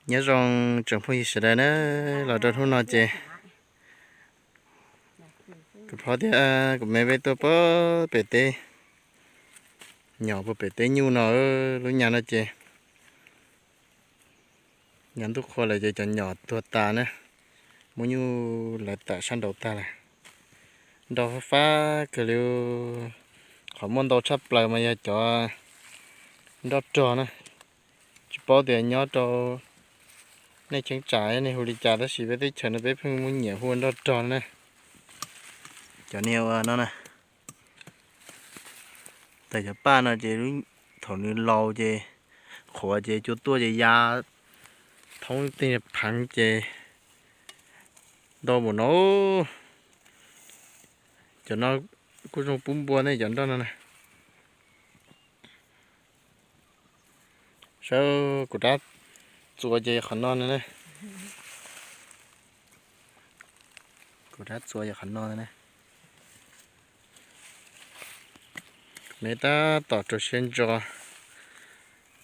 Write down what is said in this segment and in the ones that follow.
Nyob zoo tsoom phooj ywg sawv daws na, los rau hnub no ces kuv phob thiab kuv me peb tuaj pem teb, nyom puag pem teb nyuj no, lub nyam no ces nyom ntuj qhua lawm ces cov nyom tuag tas na, muab nyuj lawv tawm sab nraud tag lawm. Nroj fab fab kawg li, qhov muaj ntau tshaj plaws mas yog cov nroj rog na. Tsis paub tias nyob rau nej cheeb tsam nej hu li cas tab sis peb teb chaws no peb pheej muaj nyiam hu ua nroj rog na. Cov niag ua no na, tas cov paj no ces thaum nws laus ces qhuav ces cua tuaj ces ya thoob tej pheev ces ntau npaum no. Cov no kuj zoo pub npua ne cov nroj no na. Saib kuv rab txuas ces qhov no na. Kuv rab txuas yog qhov no na. Me tab tom rau siab ntso,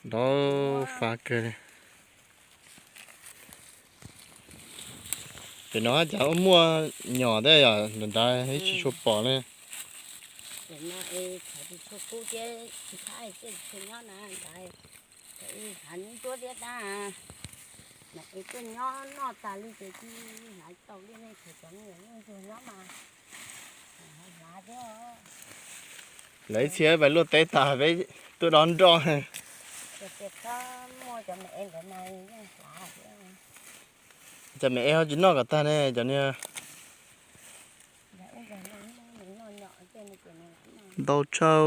nrov fab kawg li. Pem no cas muaj nyom thiab yom, nrad nrad ib tsis tshua pom li. Lawv ib txhia pais luaj teb tas peb tuaj dob nroj. Cov me es ho tsis noj kom tag ne cov niag. Ntau tshaj.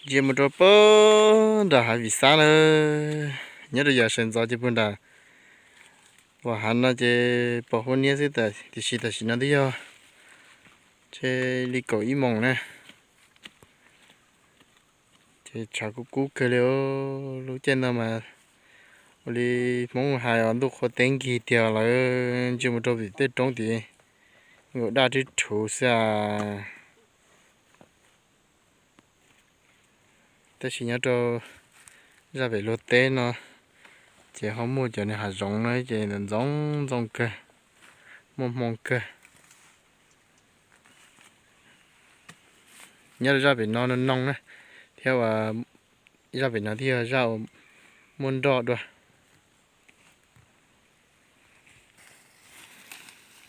Ntsia mus rau pem nram hav Vim Xab na, nyob rau yav sawv ntxov ces puag nram uas hav no ces pom huab niab xwb, tiam sis tam sim no twb yog tshe li kaum ib moos na. Ces tshav kub kub kawg li. Lub caij no mas ua li Hmoob hais os, ntuj qhua teb nkig tiag, lawv ntsia mus rau tim tej roob tid nkaum daj rhwb rhuv xwb as. Tab sis nyob rau zaj pem luag teb no ces ho muaj cov niag hav zoov no ces ntxoov ntxoo kawg, muaj hmoo kawg. Nyob rau zaj pem no no noo na, thiab uas zaj pem no thiaj yog zaj uas muaj nroj dua.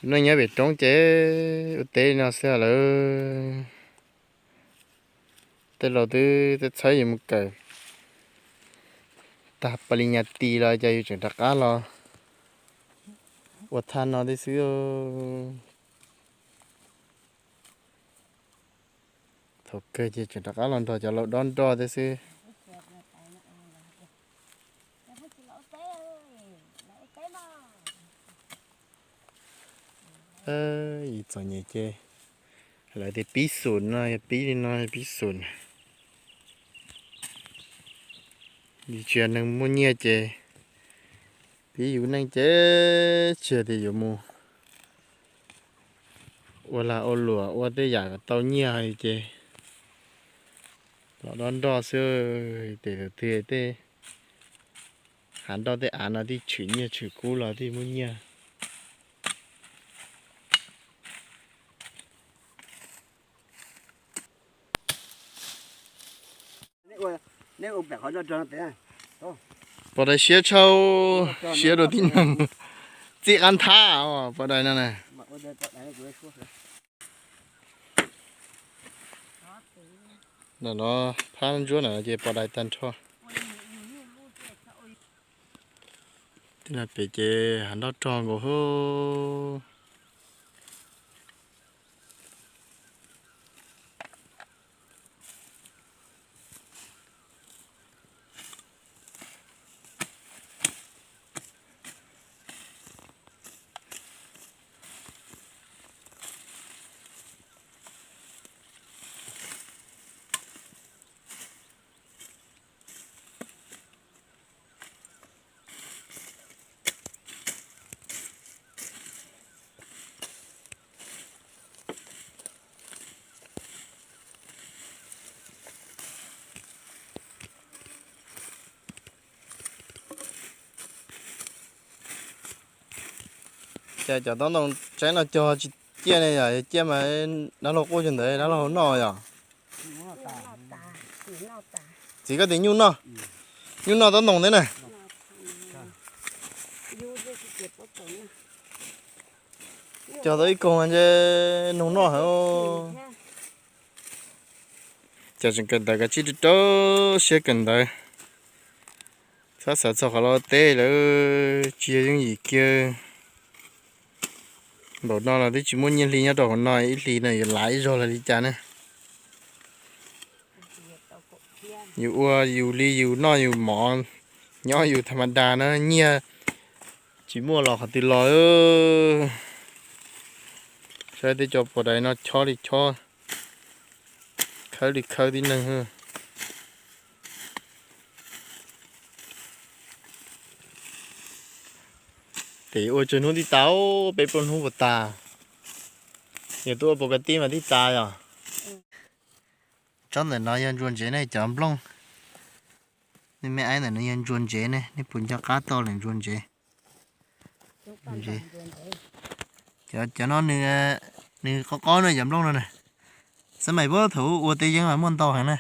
Nej nyob pem roob ces ua teb li no xwb lawm. Tej laus twb txhawb yus mus kawm tag pas li nyas tis los ces yus tseem rov qab los ua thaj no thiab xwb. Thaum kawg ces tseem rov qab los nrog cov laus dob nroj thiab xwb. Ib txom nyem ces lawv tias pib xus no yog pib li no pib xus. Yus tsis yog neeg muaj nyiaj ces pib yus neej ces tsis yog tias yuav mus ua lag ua luam ua tej yam kom tau nyiaj ces los dob nroj xwb. Tes tus twg tej hav nroj tej av no thiaj tshwm nyiaj tshwm kub los thiaj muaj nyiaj. Pos dais siab tshaj, siab dua tib neeg, txij qab nthab pos dais no na. Ntawm no phab ntsuab ntawm no ces pos dais tag nrho. Tej no pem ces hav nroj rog nkaus hub. Ces cov taub ntoo tsaib no cog tsis ciaj ne yom, yog ciaj mas dab laug quaj cog ntawd dab laug noj yom. Txiv koj tias nyuj noj, nyuj noj taub ntoo thiab na. Cog tau ib koog ntshe noog noj heev. Cov tseem kawm ntawv kav tsij rau rau siab kawm ntawv, txhob xav txog qhov los teb lawm, tsis yog yooj yim kiag. Npaum no los twb tsis muaj nyiaj hli nyob rau hauv no, ib hlis no yuav lav ib zaug los li cas ne. Yus ua yus li yus noj yus mov, nyob yus tham ma das na, nyiaj tsis muaj los qhov twg los. Saib tej cov puas dais no chob li chob, khawb li khawb tib neeg. Tes ua tsawg hnub tib tas, peb plaub hnub puas tas. Yog tuaj ua pus kas tij mas tib tas yom. Tsob ntawm no yog ntsuag ntsev ne cov nplooj. Nej me aib ntawm no yog ntsuag ntsev ne, nej puas nco qab tau lawm ntsuag ntsev? Cov no nws qob qob no cov nplooj no na. Xab maim puag thaum ua teb yeeb mas muaj ntau heev na.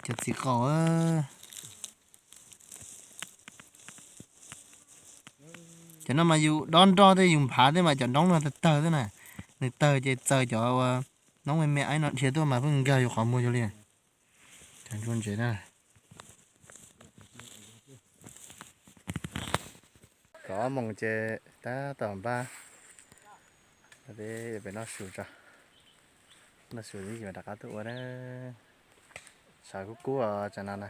Cov txiv qaub. Cov no mas yus dob nroj tej yus nphav tej mas cov noob no tawg tawg xwb na. Nws tawg ces txawm cov noob me me aib no dhia tuaj mas pheej nkag yus qhov muag yus li. Cov ntsuag ntsev na. Kaum ob moos ces tab tom npaj peb pem noj su tso. Noj su ib chim mam rov qab tuaj ua na. Sawv kub kub os tsam no na.